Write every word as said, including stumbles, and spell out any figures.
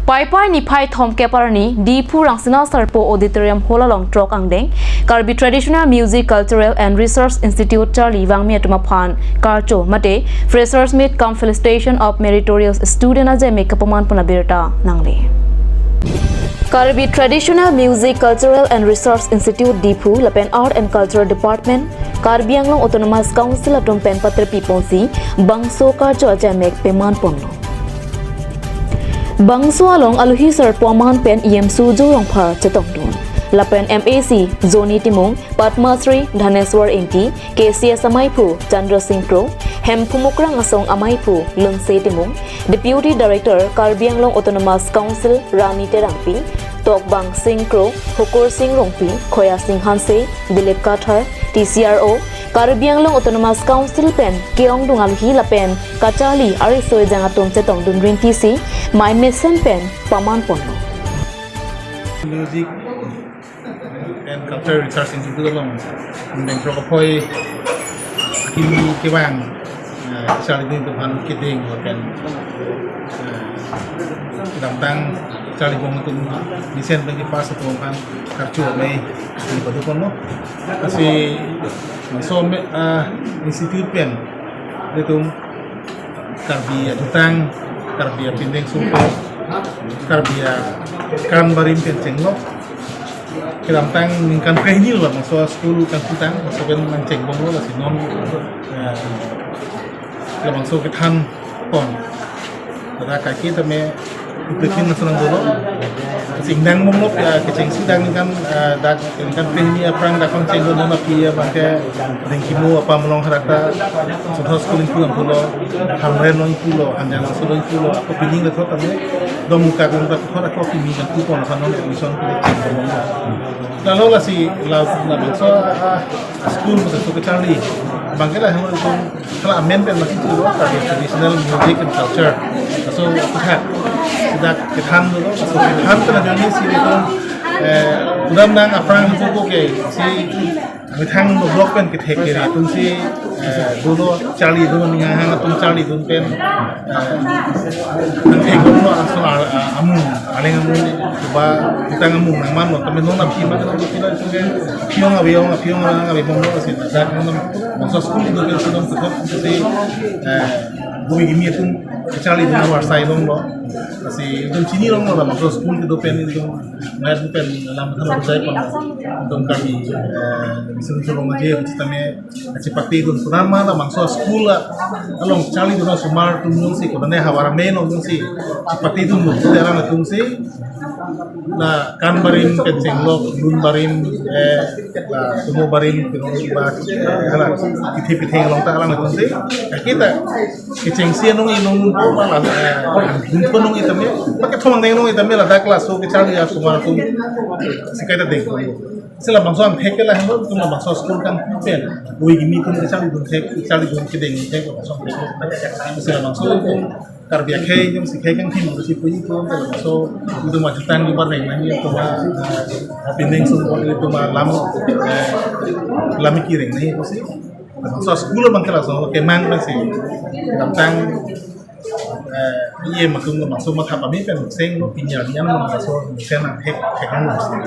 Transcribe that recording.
Paipai niphai thomkep arni, Diphu Rangsina Sarpo Auditorium Hall along throk angdeng, Karbi Traditional Music Cultural and Research Institute charli vangmi atum aphan karcho mate Freshers Meet cum Felicitation of Meritorious Student ajai mek kapaman pon abirta nangle. Karbi Traditional Music Cultural and Research Institute Diphu lapen Art and Culture Department, Karbi Anglong Autonomous Council atum pen paterpi ponsi bangso karcho ajai mek peman ponlo. Bangso along aluhi sarpo aman pen E M Surjya Rongphar chetongdun. Lapen M A C Johnny Timung, Padma Shri Dhaneswar Ingti, K C S amaiphu Chandra Singh Kro, Hemphu Mukrang Asong amaiphu Lungse Timung, Deputy Director Karbi Anglong Autonomous Council Rani Terangpi, Tokbang Singh Kro, Hukur Singh Rongpi, Khoya Singh Hanse, Dilip Kathar, T C R O, Karbi Anglong Autonomous Council pen ke-ongdung aluhi lapen kacharli ariso ejang atum chetongdun rinti si mai mesen pen paman ponlo. Music and Culture Research Institute along, deng throk aphoi akimi kevang, eh, charli dun atum aphan kedeng lapen, eh, kedamtang charli bom atum mesen pen kepass atum aphan karcho amei ini padu ponlo. Lasi so me, ah, institute pen itum Karbi ajutang, Karbi apindeng sungko, Karbi akan barim pen chenglok. Kedamtang ningkan krehini lo bangso school kangthutang, bangso pen nangchengbomlo, lasi non, eh, labangso kethan pon. Tada kaike tame Putri lason nangdolo. Singdang monglok ya kechengsi dak ningkan, eh, dak ningkan krehini aphrang dak pangchenglo, non aphi ya bangke Dengkimo apam along harak ta Sodha School ingpu nangpulo, Hamren along ingpulo, Hanjanglangso along ingpulo, ako pining lethot tame Domukak along dak thot ako kimi nangpu pon, non admission pu chenglo. Lalo lasi la, labangso, ah, school mate so kacharli bangke la hemo hala amen pen masi tu lo, Karbi Traditional Music and Culture. So, kita, kita kethan dolo, so kethan pen ajoine si itum, eh, kedamtang aphrang itu ko ke si methang do block pen kethek ke itum si, eh, dolo charli dolo, ning hang atum charli dun pen, eh, nangthek dolo aso a-, a-, amung, aleng amung, ba utang amung nangmanlo, tame non aphi ma kan aphi la itum ke aphi ong avi ong, aphi ong avi ong lo, si dak non bangso school itum ke itum tetap si, eh, bui gimi atum charli dun awar sai longlo. Lasi itum chini longlo, bangso school kedo pen itum ngai pen lam than sai pon itum kami, eh, isun sulong aje sitame chepate dun kunama labangso school along charli dun osomar atum jongsi, kodane havar amen along jongsi chepate dun lo, alanglitum si la kan barim pen chenglok, lun barim, eh, la sumo barim pen ba, eh, hala pithe pithe along ta alanglitum si kita kechengsi anong inong dun pon ma la, eh, dun pon nong itame, pakai thomang deng nong itame ladak laso kacharli asomar atum si kaita deng. Si labangso angthek ke la hemo itum labangso school kangpu pen bui gimi atum kacharli dun thek, kacharli dun kedeng thek labangso angthek. Si labangso itum Karbi akhei jongsi khei kangthim si puji itum labangso itum ajutang ibar reng nangji, itum, eh, apindeng sungko itum alam, eh, lam kereng nangji pusi. Labangso school abangke laso kemang pensi kedamtang, eh, E M atum labangso matha pame pen senglo, pini arni an labangso mesen angthek thek nanglo si.